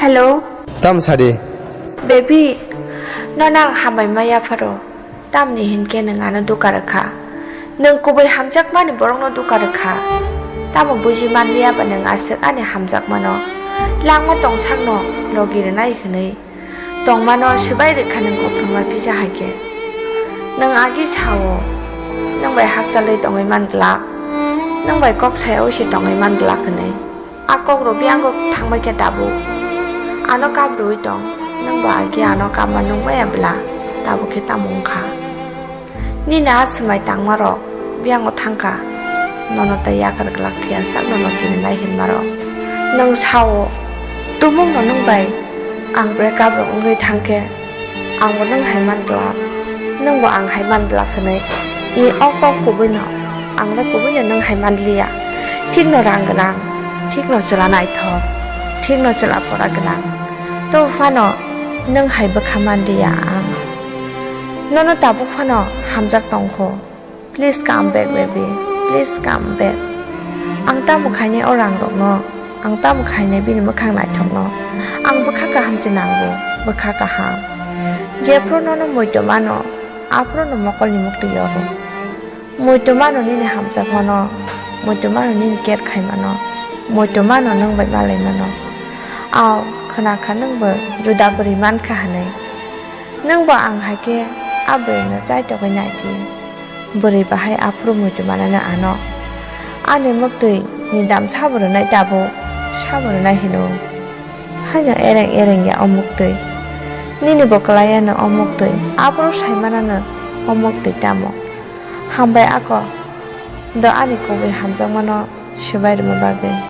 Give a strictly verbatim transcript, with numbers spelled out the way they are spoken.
Hello. Tam sadi. Baby, nono ang hambai maya pharo. Tamni hinkhe nwng ano duka rwkha. Nwng kubui hamjakmani borokno duka rwkha. Tamo buji manliya ba nwng aswk ani hamjakmano? Langma tongsakno logi rwnai hwnwi tongmano swbai rwkha nwng kothoma phisa hai khe. Nwng agi sao, nwng bai hakchalwi tongwi man glak, nwng bai kok saya oi se tongwi man glak hwnwi. A kok rw biyango thangbai khe tabuk ano kap rwui tong, nwng bo agi ano kapma nung maya bla, tabuk khe tamo wngkha? Nini a swmai tangmarok biyango thangkha, nono tei yakar glak thwiya sak nono kirinai hinmarok. Nwng sao, tumungno nwng bai ang break up rok wngwi thangkhe, angbo nwng hai man glak, nwngbo ang hai man glak hwnwi. I o kok kubuino, ang le kubuino nwng hai man liya. Thikno rang gwnang, thikno chwla naithok, thikno chwla pora gwnang. Tobo phano nwng hai bwkha man liya ang. Nono tabuk phano hamjak tongkho. Please come back, baby. Please come back. Ang tamo khainai o rang rokno, ang tamo khainai bini mwkhang naithokno. Ang bwkha kaham se nango, bwkha kaham. Jephru nono muitu mano, aphuru no mokolni muktwi yogo. Muitu mano nini hamjakmano, muitu mano nini care khaimano, muitu mano nwng bai malaimano. Aw, khna kha nwngbo juda bwrwi mankha hwnwi. Nwngbo ang hai khe a bwrwino chaitogwi nai di. Bwrwi bahai aphuru muitu manano ano. Ani muktwi ni dam sabo rwnai tabuk, sabo rwnai hino. Haino ereng ereng ya o muktwi. Nini bo kwlai ano o muktwi. Aphuru saimanano o muktwi tamo. Hambai ako. Do ani kubui hamjakmano swbai rwma bagwi.